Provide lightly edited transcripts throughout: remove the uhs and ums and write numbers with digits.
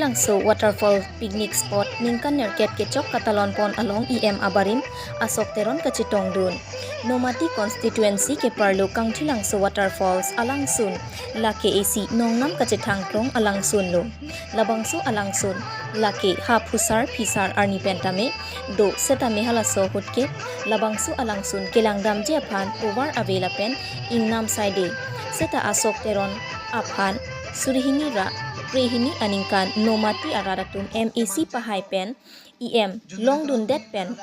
Kangthilangso waterfall picnic spot ningkan nerkep kechok katalon pon along EM abarim Asok Teron kachitong dun. Nomati constituency ke parlo Kangthilangso waterfalls alangsun lake AC nongnam kachithang tlong alangsun lo. Labangso alangsun lake ha phusar phisar arni pentame do setame halaso hutke labangso alangsun kelangdam je aphan over avela pen ingnam saide seta Asok Teron aphan surihini ra prehini aningkan nomati araratum MEC pahai pen EM longdun det pen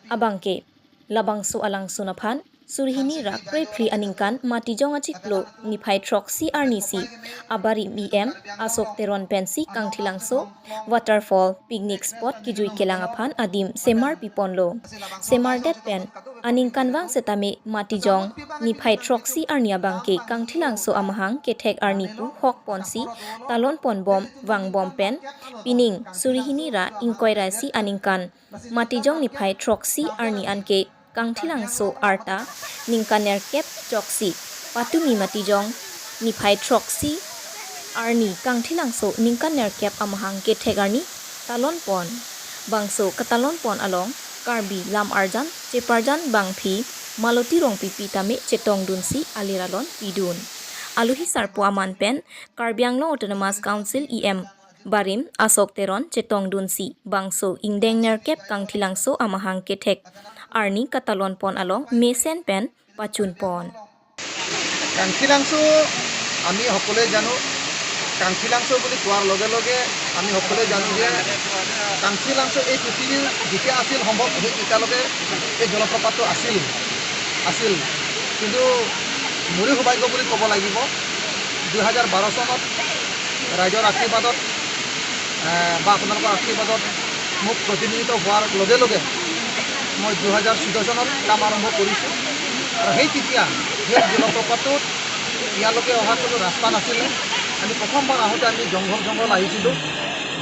abangke labangso alangsun aphan surhini ra prepri aningkan mati jong achiklo niphai troxy arnisi abari BM Asok Teron pensi Kangthilangso waterfall picnic spot kijui kelang aphan adim semar piponlo semar det pen aningkan wang setame mati jong niphai troxy arnia bangke Kangthilangso amahang kethek arnipu hok ponsi talon pon bom wang bom pen pining surihini ra inquiry aningkan mati jong niphai troxy arni anke Kangthilangso arta ningkaner kep choksi patumi matijong niphai troxy arni Kangthilangso ningkaner kep amahang kethegarni talon pon bangso katalon pon along karbi lam arjan cheparjan bangphi maloti rongpi pitame chetong dunsi aliralon pidun aluhi sarpo aman pen Karbi Anglong Autonomous Council EM barim Asok Teron chetong dunsi bangso ingdengner kep Kangthilangso amahang kethek arni katalon pon along mesen pen pachun pon. Kangthilangso আমি সকলোৱে জানো। কাংথিলাংছ' বুলি কোৱাৰ লগে লগে আমি সকলোৱে জানো যে কাংথিলাংছ' এই পৃথিৱীৰ যেতিয়া আছিল, সম্ভৱ সেই তেতিয়ালৈকে এই জলপ্ৰপাতটো আছিল। কিন্তু মোৰে সৌভাগ্য বুলি ক'ব লাগিব, 2012 চনত ৰাইজৰ আশীৰ্বাদত বা আপোনালোকৰ আশীৰ্বাদত মোক প্ৰতিনিধিত্ব হোৱাৰ লগে লগে মই 2014 চনত কাম আৰম্ভ কৰিছোঁ। আৰু সেই তেতিয়া সেই জলপ্ৰপাতটোত ইয়ালৈকে অহা কোনো ৰাস্তা নাছিলে। আমি প্ৰথমবাৰ আহোঁতে আমি জংঘল জংঘল আহিছিলোঁ।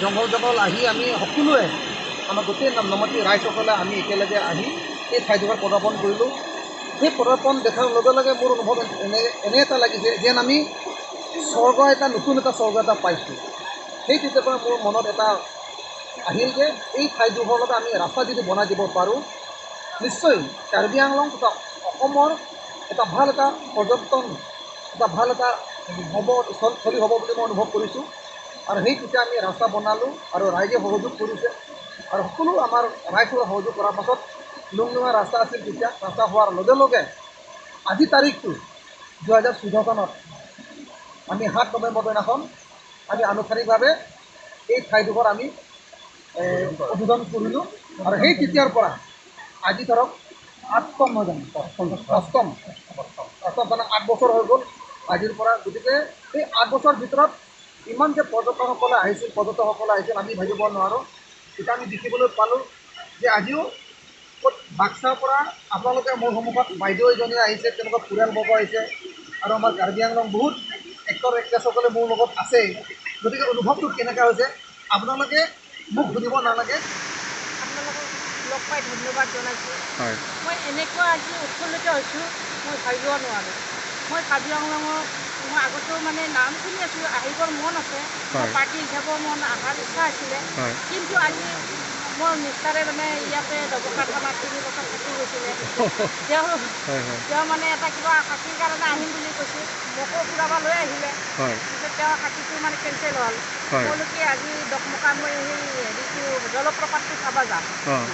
জংঘল জংঘল আহি আমি সকলোৱে, আমাৰ গোটেই নমতী ৰাইজসকলে আমি একেলগে আহি এই ঠাইডোখৰ পদাৰ্পণ কৰিলোঁ। সেই পদাৰ্পণ দেখাৰ লগে লগে মোৰ অনুভৱ এনে এটা লাগিছে যেন আমি স্বৰ্গ এটা, নতুন এটা স্বৰ্গ এটা পাইছোঁ। সেই তেতিয়াৰ পৰা মোৰ মনত এটা আহিল যে এই ঠাইডোখৰলৈকে আমি ৰাস্তা যদি বনাই দিব পাৰোঁ, নিশ্চয় কাৰ্বি আংলং তথা অসমৰ এটা ভাল এটা পৰ্যটন, এটা ভাল এটা হ'ব, স্থলী হ'ব বুলি মই অনুভৱ কৰিছোঁ। আৰু সেই তেতিয়া আমি ৰাস্তা বনালোঁ আৰু ৰাইজে সহযোগ কৰিছে আৰু সকলো আমাৰ ৰাইজসকলে সহযোগ কৰাৰ পাছত লুংলুঙা ৰাস্তা আছিল তেতিয়া, ৰাস্তা হোৱাৰ লগে লগে আজি তাৰিখটো 2014 চনত আমি 7 নৱেম্বৰ দিনাখন আমি আনুষ্ঠানিকভাৱে এই ঠাইডোখৰ আমি উদ্বোধন কৰিলোঁ। আৰু সেই তেতিয়াৰ পৰা আজি ধৰক আঠতম নহয় জানো, অষ্টম অষ্টম মানে 8 বছৰ হৈ গ'ল আজিৰ পৰা। গতিকে এই 8 বছৰৰ ভিতৰত ইমান যে পৰ্যটকসকলে আহিছিল আমি ভাবিব নোৱাৰোঁ। তেতিয়া আমি দেখিবলৈ পালোঁ যে আজিও ক'ত বাক্সাৰ পৰা আপোনালোকে মোৰ সন্মুখত বাইদেউ এজনী আহিছে, তেওঁলোকৰ পৰিয়ালবৰ্গ আহিছে আৰু আমাৰ কাৰ্বি আংলং বহুত এক্টৰ এক্ট্ৰেছসকলে মোৰ লগত আছে। গতিকে অনুভৱটো কেনেকুৱা হৈছে আপোনালোকে মোক সুধিব নালাগে। আপোনালোকক লগ পাই ধন্যবাদ জনাইছোঁ। মই এনেকুৱা আজি উৎফুল্লিত হৈছোঁ, মই ভাবিব নোৱাৰোঁ। মই কাৰ্বি আংলঙৰ মই আগতেও মানে নাম শুনি আছোঁ, আহিবৰ মন আছে, পাৰ্টি হিচাপেও মন অহাৰ ইচ্ছা আছিলে। কিন্তু আজি মোৰ মিষ্টাৰে মানে ইয়াতে ডবকা থানাত 3 বছৰ থাকি গৈছিলে। তেওঁ মানে এটা কিবা সাক্ষীৰ কাৰণে আহিম বুলি কৈছিল, মোকো ফুৰাব লৈ আহিলে। পিছত তেওঁৰ সাক্ষীটো মানে কেঞ্চেল হ'ল। তেওঁলোকে আজি দকমকা মই সেই হেৰিটো জলপ্ৰপাতটো চাব যাম।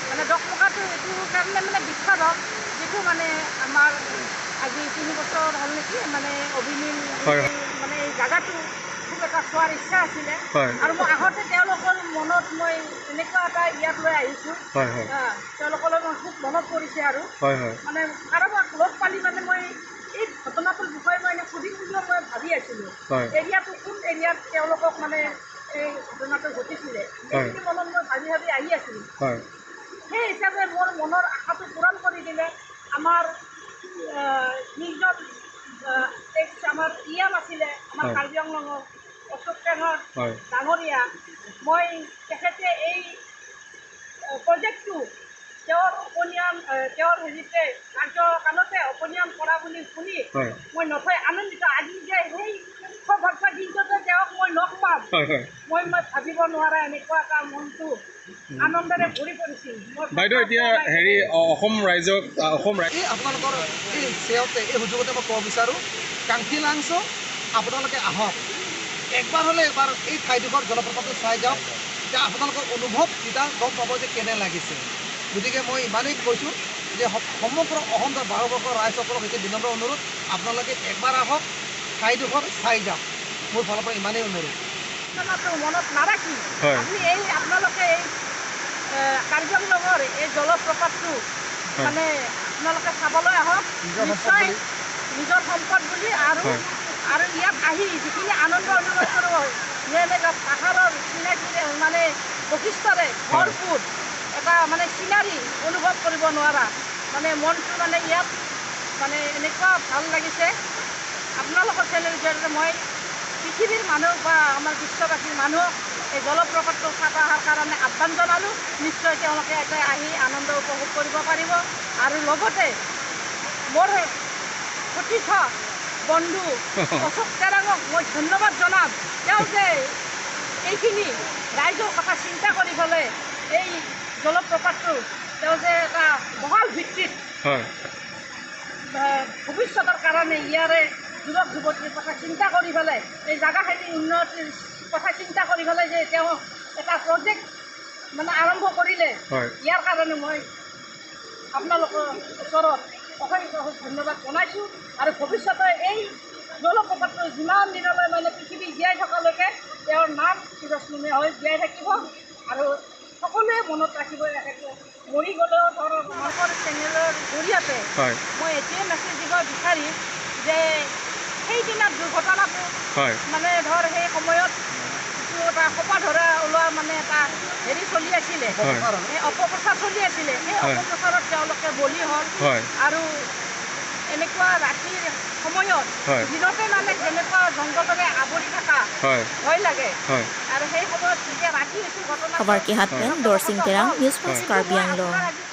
মানে দকমকাটো এইটো কাৰণে মানে বিখ্যাত হ'ল, যিটো মানে আমাৰ আজি 3 বছৰ হ'ল নেকি, মানে অভিনীল মানে এই জাগাটো খুব এটা চোৱাৰ ইচ্ছা আছিলে। আৰু মই আহোঁতে তেওঁলোকৰ মনত মই এনেকুৱা এটা ইয়াত লৈ আহিছোঁ, তেওঁলোকলৈ মই খুব মনত পৰিছে। আৰু মানে কাৰোবাক লগ পালি মানে মই এই ঘটনাটোৰ বিষয়ে মই এনে সুধিম বুলিও মই ভাবি আছিলোঁ। এৰিয়াটো কোন এৰিয়াত তেওঁলোকক মানে এই ঘটনাটো ঘটিছিলে, সেইখিনি মনত মই ভাবি ভাবি আহি আছিলোঁ। সেই হিচাপে মোৰ মনৰ আশাটো পূৰণ কৰি দিলে আমাৰ যিজন এক্স আমাৰ ইএম আছিলে আমাৰ কাৰ্বি আংলঙৰ অশোক টেঙৰ ডাঙৰীয়া, মই তেখেতে এই প্ৰজেক্টটো তেওঁৰ অপনিয়ন, তেওঁৰ হেৰিতে কাৰ্যকালতে অপনিয়ন কৰা বুলি শুনি মই নথৈ আনন্দিত। আজি যে সেই সৌভাগ্য দিনটোতে তেওঁক মই মই লগ পাম, হয় হয় মই ভাবিব নোৱাৰা এনেকুৱা এটা মনটো আনন্দেৰে ভৰি পৰিছিল। মই বাইদেউ, এতিয়া হেৰি অসম ৰাইজক, অসম ৰাইজ এই আপোনালোকৰ এই চেয়তে, এই সুযোগতে মই ক'ব বিচাৰোঁ, কাংথিলাংছ' আপোনালোকে আহক একবাৰ হ'লে এবাৰ এই ঠাইডোখৰ জলপ্ৰপাতটো চাই যাওক। তেতিয়া আপোনালোকৰ অনুভৱ তেতিয়া গম পাব যে কেনে লাগিছে। গতিকে মই ইমানেই কৈছোঁ যে সমগ্ৰ অসম তথা ভাৰতবৰ্ষৰ ৰাইজসকলৰ সৈতে বিনম্ৰ অনুৰোধ, আপোনালোকে একবাৰ আহক, ঠাইডোখৰ চাই যাওক। মোৰ ফালৰ পৰা ইমানেই অনুৰোধ। ঘটনাটো মনত নাৰাখি আপুনি এই আপোনালোকে এই কাৰ্বি আংলঙৰ এই জলপ্ৰপাতটো মানে আপোনালোকে চাবলৈ আহক। নিজৰ সম্পদ নিশ্চয় বুলি। নিজৰ সম্পদ বুলি আৰু আৰু ইয়াত আহি যিখিনি আনন্দ অনুভৱ কৰিব, এনেকুৱা পাহাৰৰ চিনাকি মানে বৈশিষ্ট্যৰে ভৰপূৰ এটা মানে চিনাৰী অনুভৱ কৰিব নোৱাৰা, মানে মনটো মানে ইয়াত মানে এনেকুৱা ভাল লাগিছে। আপোনালোকৰ চেনেলৰ জৰিয়তে মই পৃথিৱীৰ মানুহ বা আমাৰ বিশ্ববাসীৰ মানুহক এই জলপ্ৰপাতটো চাব অহাৰ কাৰণে আহ্বান জনালোঁ। নিশ্চয় তেওঁলোকে ইয়াতে আহি আনন্দ উপভোগ কৰিব পাৰিব। আৰু লগতে মোৰ সতীৰ্থ বন্ধু অশোক তেৰাঙক মই ধন্যবাদ জনাম। তেওঁ যে এইখিনি ৰাইজৰ কথা চিন্তা কৰি পেলাই এই জলপ্ৰপাতটো তেওঁ যে এটা বহল ভিত্তিত ভৱিষ্যতৰ কাৰণে ইয়াৰে যুৱক যুৱতীৰ কথা চিন্তা কৰি পেলাই, এই জেগাখিনিৰ উন্নতিৰ কথা চিন্তা কৰি পেলাই যে তেওঁ এটা প্ৰজেক্ট মানে আৰম্ভ কৰিলে, ইয়াৰ কাৰণে মই আপোনালোকৰ ওচৰত অশেষ অশেষ ধন্যবাদ জনাইছোঁ। আৰু ভৱিষ্যতে এই জলপ্ৰপাতটো যিমান দিনলৈ মানে পৃথিৱী জীয়াই থকালৈকে তেওঁৰ নাম চিৰস্মৰণীয় হৈ জীয়াই থাকিব আৰু সকলোৱে মনত ৰাখিব। এখেতে মৰি গ'লেও ধৰক আপোনালোকৰ চেনেলৰ জৰিয়তে মই এইটোৱে মেছেজ দিব বিচাৰিম যে সেইদিনা দুৰ্ঘটনাটো মানে ধৰ সেই সময়ত যিটো এটা সোপা ধৰা ওলোৱা মানে এটা হেৰি চলি আছিলে, সেই অপপ্ৰচাৰ চলি আছিলে, সেই অপপ্ৰচাৰত তেওঁলোকে বলি হ'ল। আৰু এনেকুৱা ৰাতিৰ সময়ত, দিনতে মানে যেনেকুৱা জংঘলেৰে আৱৰি থকা ভয় লাগে, আৰু সেই সময়ত যেতিয়া ৰাতি হৈছিল ঘটনা Khabar ki hat pen Dorsing Terang, News First, Karbi Anglong. আপোনাৰ আজি